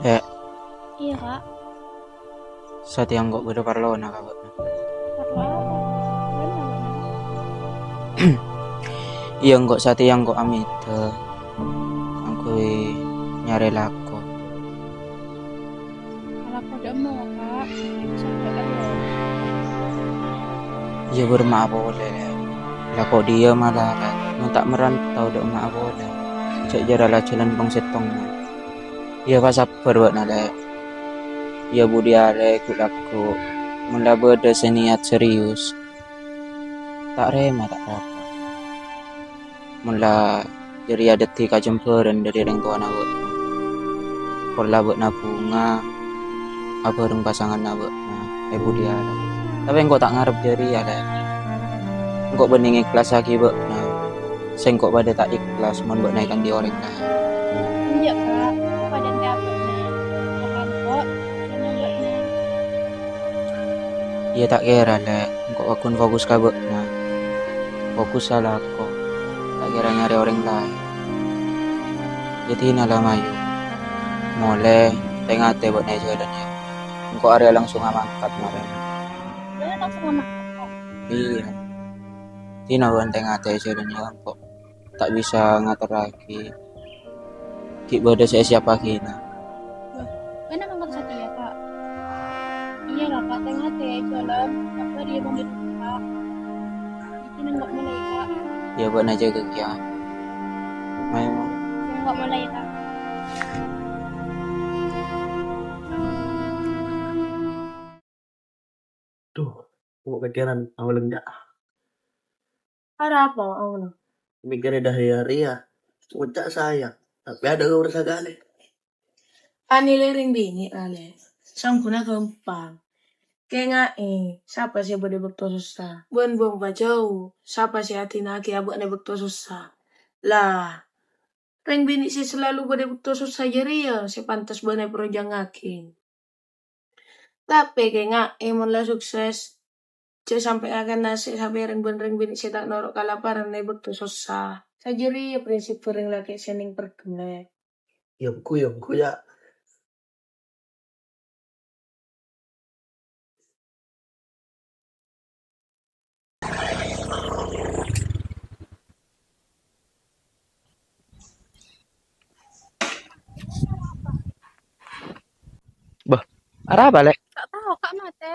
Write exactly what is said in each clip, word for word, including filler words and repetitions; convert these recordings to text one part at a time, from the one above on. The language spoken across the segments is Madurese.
Eh. Iyâ, Kak. Satèya engko' bâdâ parlona ka bâ'na. Parlo apa? Bâ'na, bâ'na. Iyâ, engko' satèya engko' amèdhâ. Kaangghuy nyarè lako. Alako dâ' emma, Kak. Sampai ella. Iyâ, bârâmma'a polè, Lè'. Lako dhiyâ malarat, mon ta' marantau dâ' emma'a polè. Jhâ' jârèya la jhâlân pong-sèttongan. Iyâ, pasabbhâr bâ'na, Lè'. Iyâ, budi arè ghu'-lagghu'. Mon la bâdâ sè niyat serius, ta' rèma, ta' rapa. Mon la jârèya dhâddhi kajembhârân dâri rèng towana bâ'na. Pola bâ'na bhunga abhâreng pasanganna bâ'na è budi arè. Tapè engko' ta' ngarep jârèya, Lè'. Engko' bhândhing ikhlassaghi bâ'na. Sèngko' padâ ta' ikhlas mon bâ'na èkanḍi orèng laèn. Enjâ', Kak. Engko' padâ ènḍi' abâ'na. Maka engko' sareng bâ'na. Iyâ, ta' kèra, Lè'. Engko' pagghun fokus ka bâ'na. Fokus salako. Ta' kèra nyarè orèng laèn. Iyâ, dhina la mayu. Molè, tè-ngatè bâ'na è jhâlân, yâ. Engko' arèya langsung amangkat marèna. Bâ'na langsung amangkat, Kak? Iyâ. Dhina bâ'na tè-ngatè è jhâlân, yâ, engko'. Ta' bisa ngaterraghi ghi' bâdâ sè èsiyapaghina. Wah, bâ'na mangkat satèya, Kak? Iyâ la, Kak, tè-ngatè è jhâlân. Apa dia mau di Kak? Iki nengok mulai, Kak. Iyâ, bâ'na jâgâ kèya. Mayu, mayu. Nengok mulai, Kak. Duh, kok pikiran awal enggak? Arapa, Allah? Mikirnya dah ya, Ria. Ngucak sayang, tapi ada nomor sekali. Anilai ring bini, Ale. Sangguna gampang. Kènga'è, sapa sè bâdâ bâkto sossa? Bân bâ'na pajhâu, sapa sè adina'aghi abâ'na bâkto sossa? Lah, rèng binè' sè salalu bâdâ bâkto sossa jârèya sè pantes bâ'na èparojangngaghi. Tapè kènga'è mon la sukses, jhâ' sampè' ngakan nasè' sapèrèng bân rèng binè' sè ta' noro' kalaparan è bâkto sossa. Sajârèya prinsip bâreng lakè' sè nèng pèrghellè. Yongghu, yongghu, ya. Bâh, arapa, Lè'? Ta' tao, Kak, matè.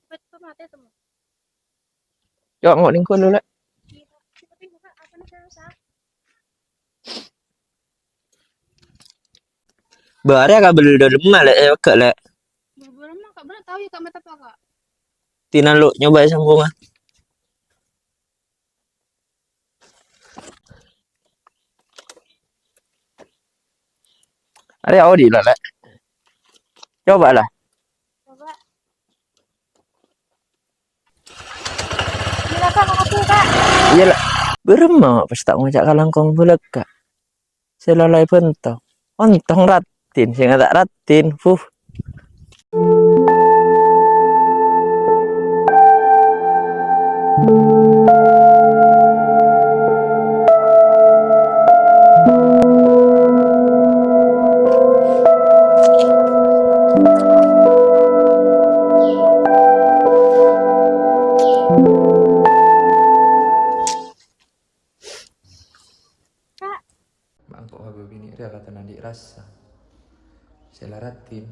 Bât matè, tèmo. Yo, engko' nèng kono, Lè'. Bâ' arèya kabellu dâlemma, Lè', è pegghâ', Lè'. Bâ' dâlemma, Kak, bârâ' tao, ya, Kak, matè apa, Kak? Dhina, Lu, nyoba sambungnga. Arèya odi' la, Lè'. Coba la. Coba. Gila, Kak, makasih, Kak. Iyâ, Lè'. Bârâmma pas ta' ngoca' kalangkong bulâ, Kak. Sè la la èbhânto. Ontong raddhin, sè ngata' raddhin. Huh. Kak. Ma' engko' mabâbinè' rèya la ta' anḍi' rassa. Sè la raddhin,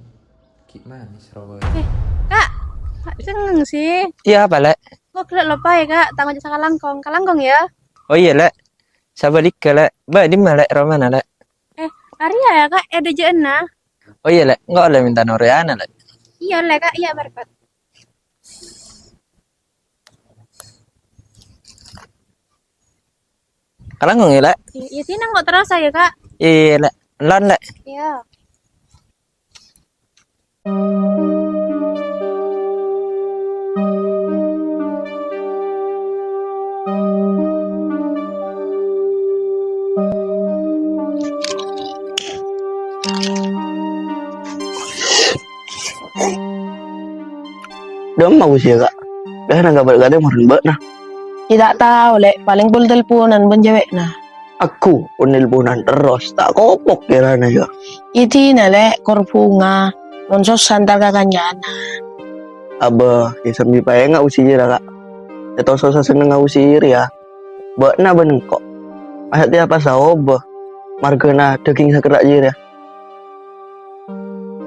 ghi' manis rowa. Eh, Kak, Kak, sengngeng sih. Iyâ, apa, Lè'? Kok gak lupa ya, Kak? Tanggung jawab sakalangkong. Kalangkong ya? Oh iyâ, Lè'. Sabâligghâ, Lè'. Bâ', dimma, Lè'? Romana, Lè'? Eh, arèya ya, Kak? È dâjâ'ânna. Oh iyâ, Lè'. Engko' ollè mènta noro'ana, Lè'? Iyâ, ollè, Kak. Iyâ, berkat. Kalangkong ya, Lè'? Iyâ, sini kok terasa ya, Kak? Iyâ, Lè'. Lan, Lè'. Iyâ. Dâ' emma, Gus, ya, Kak? Bâ'na kabâr kadhi morèn bâ'na. Iyâ, ta' tao, Lè'. Palèng pol telponan bân cèwè'na. Aku, nelponan terros, ta' kopok kèrana, yâ. Idina, Lè', kor bhunga, mon sossa entar ka kancana. Abâ, yâ sambi paènga' usi jârèya, Ka'. Yâ tosossa sennengnga usi jârèya. Bâ'na bân engko'. Masa tèya pas aobâ, marghâna dhâging sakerra' jârèya.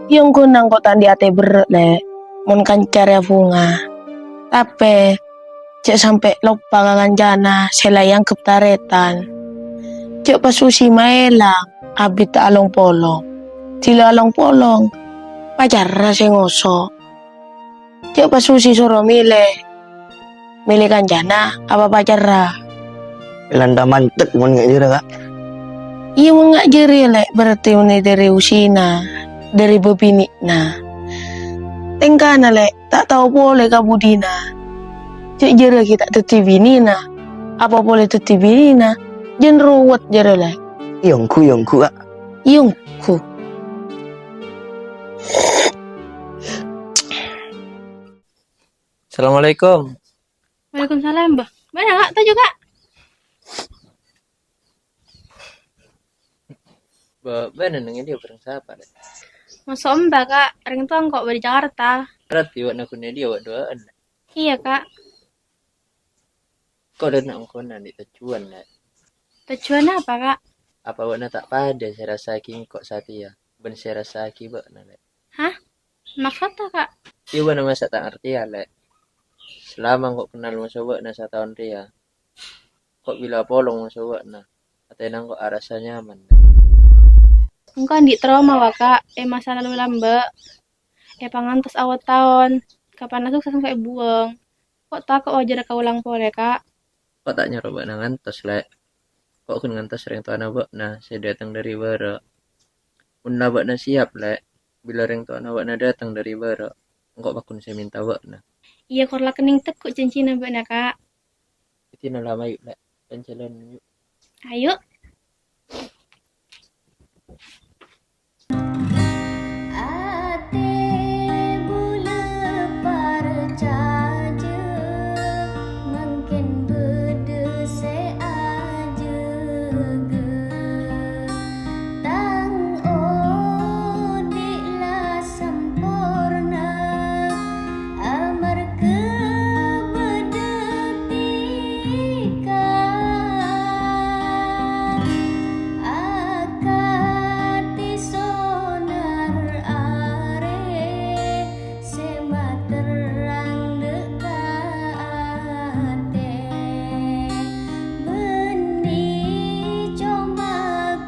Yâ, ongghu engko' ta' andi' atè berrâ', Lè', mon kanca rèya bhunga. Tapè, jhâ' sampè' loppa ka kancana sè la èangghep tarètan. Jhâ' pas usi maèlang, abit ta' along-polong. Dhila along-polong, pacarra sè ngoso'. Jhâ' pas usi soro mèlè. Mèlè kancana apa pacarra? Landa mantek mon nga' jârèya, Ka'. Iyâ, mon nga' jârèya, Lè', berarti mèlè dhâri usina, dhâri bâbinè'na. Tèngkana, Lè', ta' tao polè ka budina. Jhâ' jârèya ghi' ta' dhâddhi binèna. Apa polè dhâddhi binèna, jân ruwet jârèya, Lè'. Iyâ ongghu, iyâ ongghu, Ka'. Iyâ ongghu. Assalamualaikum. Waalaikumsalam, Mbah. Bâ'na, Ka', toju', Ka'? Bâ-, bâ'na neng è dinna' bhâreng sapa, Lè'? Maso' Mbah, Ka'. Rèng towa engko' bâdâ Jakarta. Berarti bâ'na ghun è dinna' bâ' duwâ'ân, Lè'? Iyâ, Ka'. Engko' dâ' na' engko' na andi' tojjhuwân, Lè'. Tojjhuwân apa, Ka'? Apa bâ'na ta' padâ sè èrassa'aghi engko' satèya bân sè èrassa'aghi bâ'na, Lè'? Hah? Maksodda, Ka'? Iyâ, bâ'na masa' ta' ngartèya, Lè'? Salama engko' kennal moso bâ'na sataon rèya, engko' bilâ apolong moso bâ'na, atèna engko' arassa nyaman, Lè'. Engko' andi' trauma, wa, Ka', è masa lalu lambâ'. Èpangantos awet taon, kapan la sukses engko' èbuwâng. Ko' tako' wajârra kaulâng polè, Ka'. Ko' ta' nyoro bâ'na ngantos, Lè'. Ko' ghun ngantos rèng towana bâ'na sè dâteng dâri bârâ'. Mon la bâ'na siap, Lè', bilâ rèng towana bâ'na dâteng dâri bârâ', engko' pagghun sè mènta bâ'na. Iyâ, kor la kennèng tegghu' jhânjhina bâ'na, Ka'. Èdinna la mayu', Lè'. Jhân-jhâlân, yu'. Ayo. Atè bulâ parcajâ, mangkèn bâdâ sè ajâgâ. Tang odi' la samporna, amarghâ bâdâ tika akadhi sonar arè sè materrang dâ' ka atè. Bânnè coma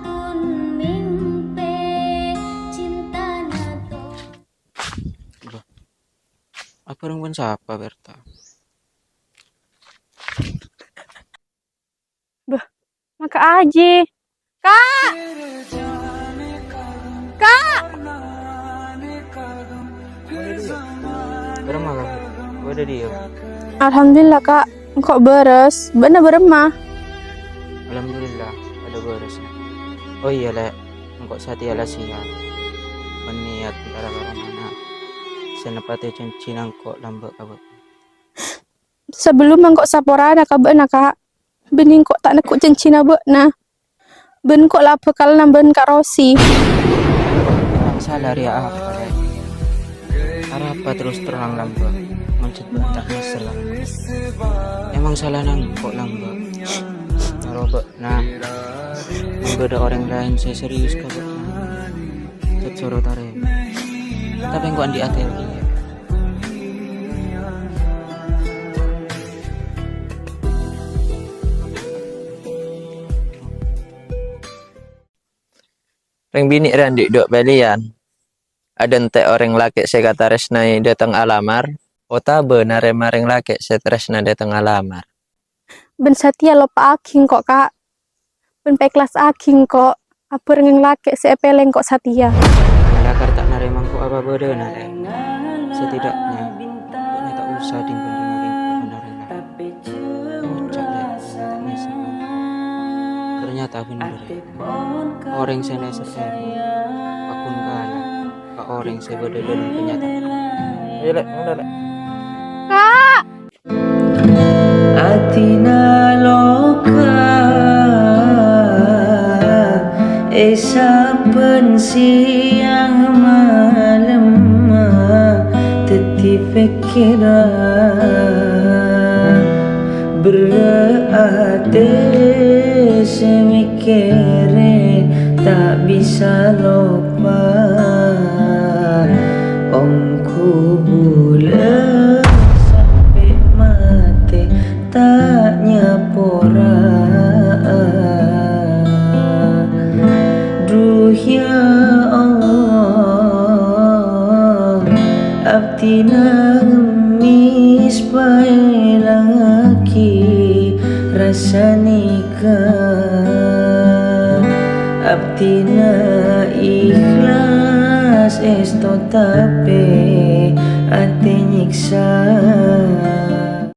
ghun mèmpè cintana to. Bâh, abhâreng bân sapa, Berta? Bâh, maka Aji. Ka'! Ka'! Bârâmma, Ka'? Bâdâ diyâ? Alhamdulillah, Ka'. Engko' bârâs. Bâ'na bârâmma? Alhamdulillah, padâ bârâs. Oh iyâ, Lè'. Engko' satèya la siap. Bân niyat entara ka romana sè neppa'è jhânjhina engko' lambâ' ka bâ'na. Sabellunna engko' saporana ka bâ'na, Ka'. Bânnè engko' ta' negghu' jhânjhina bâ'na. Bân engko' la bhâkal nambâ'ân Ka' Rosi. Emang sala rèya apa, Lè'? Arapa terros terrang lambâ', mon jhât bâ'na ta' nyesella? Emang salana engko' lambâ'? Maro bâ'na, mon bâdâ orèng laèn sè serius ka bâ'na, jhât soro tarèma. Tapè engko' andi' atè lagi. Rèng binè' rèya andi' du pèlèyan. Adhânte' orèng lakè' sè èkatarèsnaè dâteng alamar, otabâ narèma rèng lakè' sè tarèsna dâteng alamar. Bân satèya loppa'aghi engko', Ka'. Bân paèkhlasaghi engko' abhâreng rèng lakè' sè èpèlè engko' satèya. Mon lakar ta' narèma engko' apa bâdâna, Lè'. Setidaknya, bâ'na ta' osa dhing-bhândhingngaghi abâ'na orèng laèn. Oca', Lè', bâ'na ta' nèser. Ternyata bhendher, Lè'. Orèng sè nèser èbâ, paggun kala ka orèng sè bâdâ dâlem kenyataan. Ayo, Lè', mangkèn, Lè'. Ka'! Atina loka Siang malem dhâddhi pèkkèran, berrâ' atè sè mèkkèrè ta' bisa loppa. Ongghu bulâ sampè' matè ta' nyapora'a. Duh, ya Allah, abdhina ngemmès paèlangaghi rassa nèka. Abdhina ikhlas èsto tapè atè nyèksa.